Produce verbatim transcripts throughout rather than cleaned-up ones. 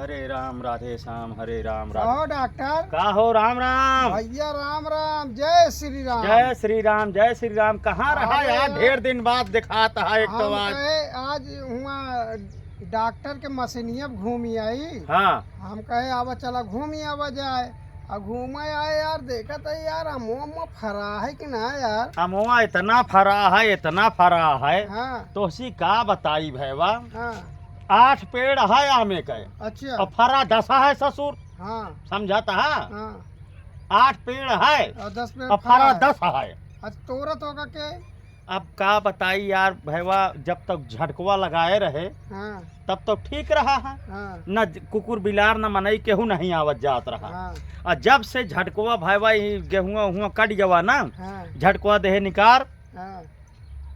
हरे राम, राधे श्याम, हरे राम, राधे। कहो डॉक्टर। का हो, राम राम। भैया राम राम, जय श्री राम। जय श्री राम, जय श्री राम। कहाँ रहा अरे यार, यार। ढेर दिन बाद देखात है एक तो हम आज। कहे आज हुआ डॉक्टर के मशीनिया पे घूमी आई। हाँ। हम कहे आवा चला घूमी आवा जाए। आ घूमे आए यार, देखत है यार, अमवा, अमवा फरा है कि ना यार? अमवा इतना फरा है, इतना फरा है। हाँ। तोहसी का बताई भैवा। हाँ। आठ पेड़ है आमे के। अच्छा। और फरा दस है ससुर। हाँ। समझत है? हाँ। आठ पेड़ है और दस पेड़ और फरा फरा है। दस है। अच्छा, तोरत होगा के? अब का बताई यार भैवा, जब तक झटकवा लगाए रहे, हाँ। तब तक ठीक रहा है। हाँ। न ज-, कुकुर बिलार न मनई केहू नहीं आवत जात रहा। हाँ। और जब से झटकवा भैवा ई गेहुआ हुआ कट गवा ना, हाँ। झटकवा देहे निकार। हाँ।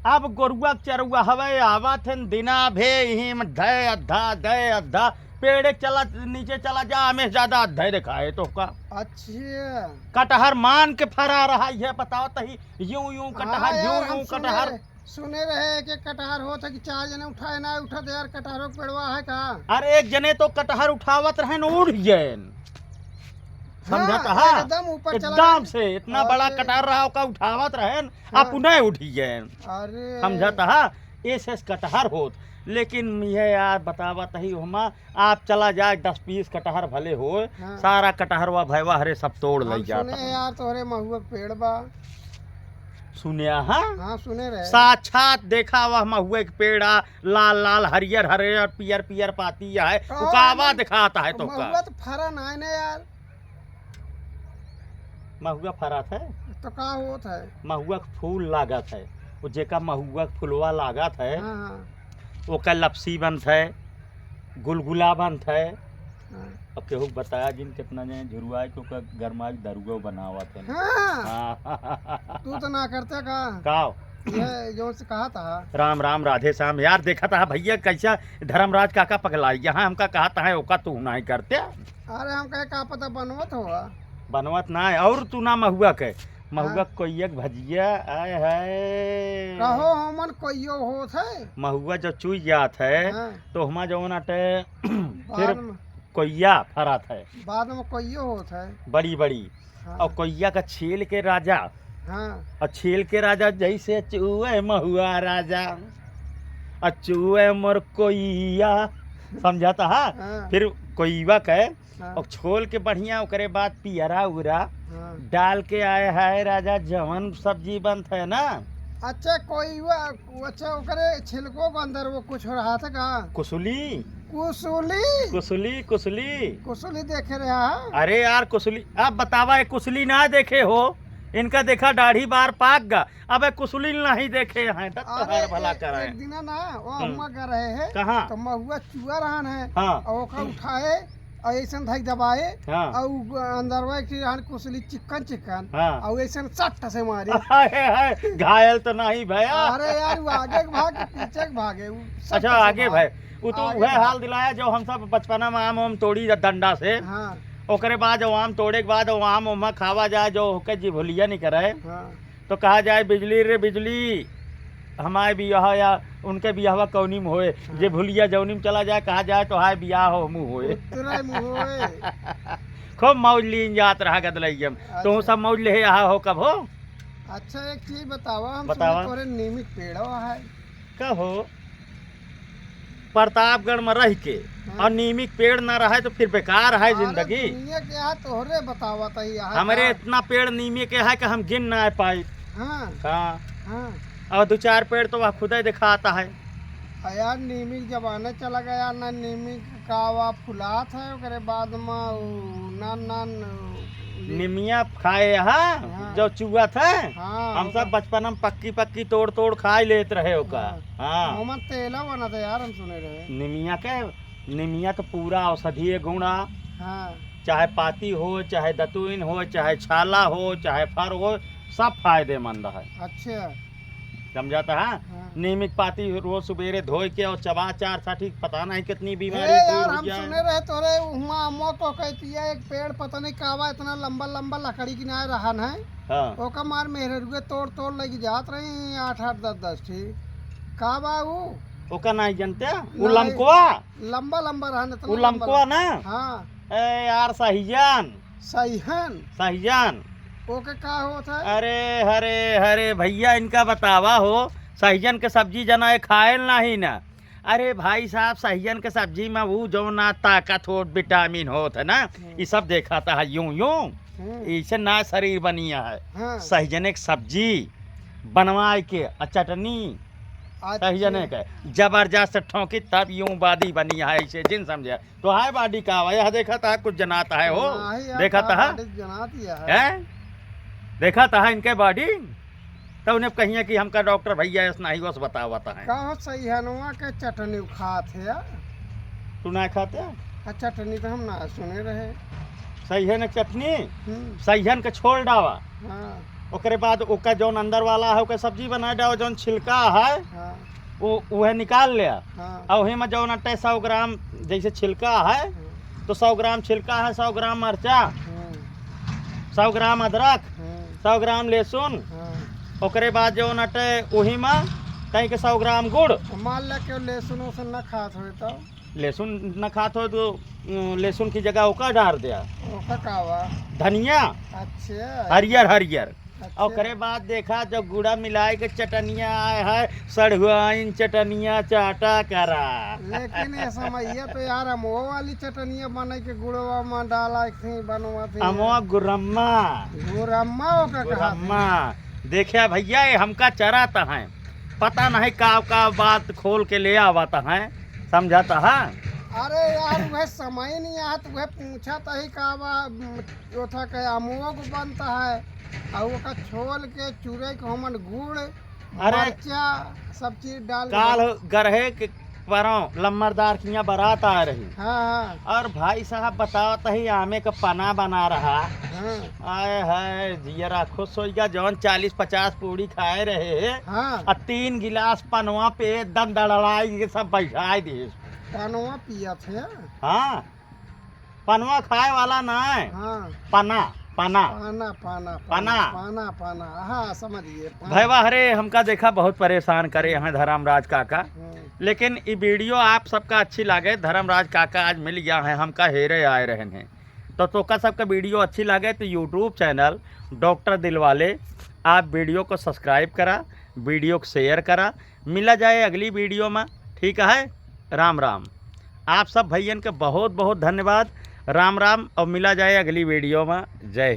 अब गोरुआ के चरुआ हवे आवत हन दिना भे ही में धय अद्धा, धय अद्धा, पेड़े चला, नीचे चला जा, हमें ज्यादा अद्धा ही दिखाए तो का। अच्छा। कटहर मान के फरा रहा है, बताओ तही। यूं, यूं कटहर, हाँ यूं, यार, हम यूं सुने कटहर। रहे, सुने रहे कि कटहर होत है कि चार जने उठाए ना उठत यार, कटहरों के पेड़वा है का? अरे, एक जने तो कटहर उठावत रहन, उड़ गएन। समझत हाँ, हा? एकदम ऊपर चला एकदम गए। से, इतना बड़ा अरे। कटहर रहा, ओका उठावत रहन, हाँ। आ पुनः उठ गएन। अरे। समझत हा? एस एस कटहर होत। लेकिन यह यार बतावत ही हमा आप चला जाए, दस पीस कटहर भले होए, हाँ। सारा कटहरवा भयवा हरे सब तोड़ हम लई जात सुने हैं। यार, तोहरे महुआ के पेड़ बा। सुने, हाँ? हाँ, सुने रहे। साक्षात देखा वह महुआ के पेड़ आ, लाल लाल, हरियर हरियर, पियर पियर पाती है, कहो उकावा ना, दिखाता है तो का। महुआ तो फरा ना है ना यार। महुआ फरत है। तो का होत है? महुआ के फूल लागत है, वो जेका महुआ के फुलवा लागत है, हाँ, हाँ। ओका लपसी बनत है, गुलगुला बनत है। हाँ। अब केहू के बताया जिन कितना जने झुरवाए के ओका गरमाए के दरुआ बनावत है। हाँ। हाँ। तू तो ना करते का? का? ये जो से कहा था। राम राम, राधे श्याम। यार देखा था भैया कैसा धर्मराज काका पगलाई, यहाँ हमका कहा था ओका तू नहीं करते। अरे हम कहे का पता बनवत होगा। बनवत ना है, और तू ना महुआ के, महुआ हाँ। कोइया के भजिया, आय हाय। कहो हमन कोइयो होत है। महुआ जब चुई जात है, हाँ। तो हमा जौन अटे, फिर बाद में। कोइया फरत है। बाद में कोइयो होत है। बड़ी बड़ी। हाँ। और कोइया का छील के राजा। हाँ। और छील के राजा जैसे चुए महुआ राजा। और चुए मोर कोइया। समझत हा? हाँ। फिर कोइवा के हाँ। और छोल के बढ़िया, ओकरे बाद पियरा उरा हाँ। डाल के आए है राजा, जवन सब्जी बनत है ना। अच्छा, कोइवा, अच्छा, ओकरे छिलको के अंदर वो कुछ रहा था का? कुसुली। कुसुली? कुसुली, कुसुली। कुसुली देखे रहा है? अरे यार, कुसुली, आप बतावा, ये कुसुली ना देखे हो? इनका देखा, दाढ़ी बार पाक गा। अबे कुसुली नहीं देखे हैं, दत्त अरे, हर भला एक, कराए। एक दिना ना, वो हम्म। हुआं कर रहे हैं, कहाँ? तो महुआ चुआ रहन है, हाँ। और ओका उठाए, और ऐसन धई दबाए, हाँ। और उ अंदरवा एक चीज रहन कुसुली चिकन चिकन, हाँ। और ऐसन सट्ट से मारे। हाय, हाय, घायल तो नहीं भया? अरे यार, वो आगे के भागे, पीछे के भागे, वो सट्ट अच्छा, से आगे मारे। भागे। वो तो आगे वह भागे। हाल दिलाया जो हम सब बचपना में आम वाम तोड़ी डंडा से। हाँ। ओकरे बाद वो आम तोड़े के बाद वो आम ओमा खावा जाए जो ओके जिभुलिया निकरे। हाँ। तो कहा जाए, "बिजली रे बिजली, हमारे बियाह या उनके बियाहवा कौनी में होए?" हाँ। जे भुलिया जौनी में चला जाए, कहा जाए, "तो हाय बियाह हो मुँह होए।" उतरे मुँह होए। खूब मौज लीन जात रहा गदलैया में। तो अच्छा। सब मौज ले आहा हो कब हो? अच्छा, एक चीज बतावा, हम बतावा। सुने तोरे नीम के पेड़वा है। का हो? प्रतापगढ़ में रह के हाँ। और नीम के पेड़ ना रहे तो फिर बेकार है अरे जिंदगी। दुनिया के यहाँ तोहरे बतावत है यहाँ हमरे का। इतना पेड़ नीम के है कि हम गिन ना पाई। हाँ। हाँ। हाँ। और दो चार पेड़ तो वह खुदे दिखाता है। आ यार नीम के जमाना चला गया ना, नीम का वा फुलात है, ओकरे बाद में उ ना, ना, न-, निमिया खाए, हाँ, हाँ। जो चुआ था, हाँ, हम सब ओकर बचपन में पक्की पक्की तोड़ तोड़ खाई लेत रहे ओका। हाँ। हाँ। ओमन तेला बनत है यार, हम सुने रहे। निमिया के, निमिया तो पूरा औषधीय गुण आ। हाँ। चाहे पाती हो, चाहे दतुइन हो, चाहे छाला हो, चाहे फर हो, सब फायदेमंद है। अच्छा। समझत हा? हाँ। नीम के पाती रोज सुबेरे धोए के और चबा चार साठी, पता नहीं कितनी बीमारी ए दूर यार, हो हम जाए। सुने रहे तोरे उहमा अम्मा को कहती है, एक पेड़ पता नहीं का बा, इतना लंबा लंबा लकड़ी की ना रहन है। हाँ। ओका मार मेहररुए तोड़ तोड़ लगी जात रही आठ आठ दस दस ठी। का बा ऊ? ओका नाहीं जनते? उ नाहीं। लमकवा? लंबा लंबा रहन, इतना उ लंबा लमकवा लंबा। ना? हाँ। ए यार, सहिजन। सहिजन? सहिजन। ओके का होत है? अरे, अरे, अरे भइया, इनका बतावा हो, सहिजन के सब्जी जना है, खाएल नाहीं ना। अरे भाई साहब, सहिजन के सब्जी में उ जौन ना ताकत होत, विटामिन होत है ना, हम्म। ई सब देखत है यूं यूं, हम्म। इसे ना शरीर बनिया है। हाँ। सहिजने के सब्जी बनवाए के आ चटनी, अच्छा। सहिजने के जबरदस्त ठोंकी, तब यूं body बनिया है, इसे जिन समझे। तो हाय body का आवा, यह देखत है कुछ जनात है हो? नाहीं यार, देखत का है? Body जनात ही है। हैं? देखत है इनके body? तो उन्हें कहिए कि हमका डॉक्टर भइया ऐस नाहीं, बस बतावत है। का हो, सहिजनवा के चटनी खात है यार? तू ना खाते? आ, चटनी तो हम ना सुने रहे। सहिजन के चटनी? हम्म। सहिजन के छोल डावा। हाँ। ओकरे बाद ओका जौन अंदर वाला है, ओकर सब्जी बनाए डावा, जौन छिलका है, हाँ। वो, उहे निकाल ले। हाँ। और वही में जौन अटे सौ ग्राम जैसे छिलका है, हाँ। तो सौ ग्राम छिलका है, सौ ग्राम मरचा, हाँ। सौ ग्राम अदरक, हाँ। सौ ग्राम लहसुन, हाँ। ओकरे बाद जौन अटे वही में कहीं के सौ ग्राम गुड़। मान ले कि लहसुन उसुन न खात होए तो? लहसुन न खात हो तो, अ, लहसुन की जगह ओका डार द्या। ओका का बा? धनिया। अच्छा। हरियर हरियर। अच्छा। ओकरे बाद देखा, जब गुड़ा मिलाए के चटनिया आए है, सढ़ुआइन चटनिया चाटा करा। लेकिन ये समइया तो यार, अमवा वाली चटनिया बने के गुड़वा में डाला थी, बनवा थी। अमवा गुरम्मा। गुरम्मा ओका कहा थी। गुरम्मा। देखा भइया, ये हमका चरात है, पता नहीं का का बात खोल के ले आवत है, समझत है। अरे यार, वह समय नहीं आत, वह पूछत ही का बा, उम, ओथा के अमवा को बनता है, और ओका छोल के चूरे के हमन गुड़, अरे, मरचा, सब चीज डाल के काल बन- गरहे के परौं लम्बरदार किहाँ बारात आ रही। हाँ, हाँ। और भाई साहब बतावत ही आमे का पना बना रहा। हाँ। आए हाय, जियरा खुश होइगा, जौन चालीस पचास पूड़ी खाए रहे। हाँ। आ तीन गिलास पनवा पे एकदम दड़ड़ाई के सब बैठाए दिए। पनवा पियत है? हाँ। पनवा खाए वाला ना है। हाँ। पना, पना। पाना, पाना, पना। पाना, पाना। हाँ, समझ गए, पाना। भैया, अरे, हमका देखा बहुत परेशान करे हैं धर्मराज काका। हम्म। लेकिन ई video आप सबका अच्छी लागे, धर्मराज काका आज मिल गया है, हमका हेरे आए रहन हैं। तो तोका सबका video अच्छी लागे तो YouTube channel डॉक्टर दिलवाले, आप video को subscribe करा, video को share करा। मिला जाए अगली video में, ठीक है? राम राम। आप सब भइयन के बहुत बहुत धन्यवाद। राम राम और मिला जाए अगली video में। जय हिंद।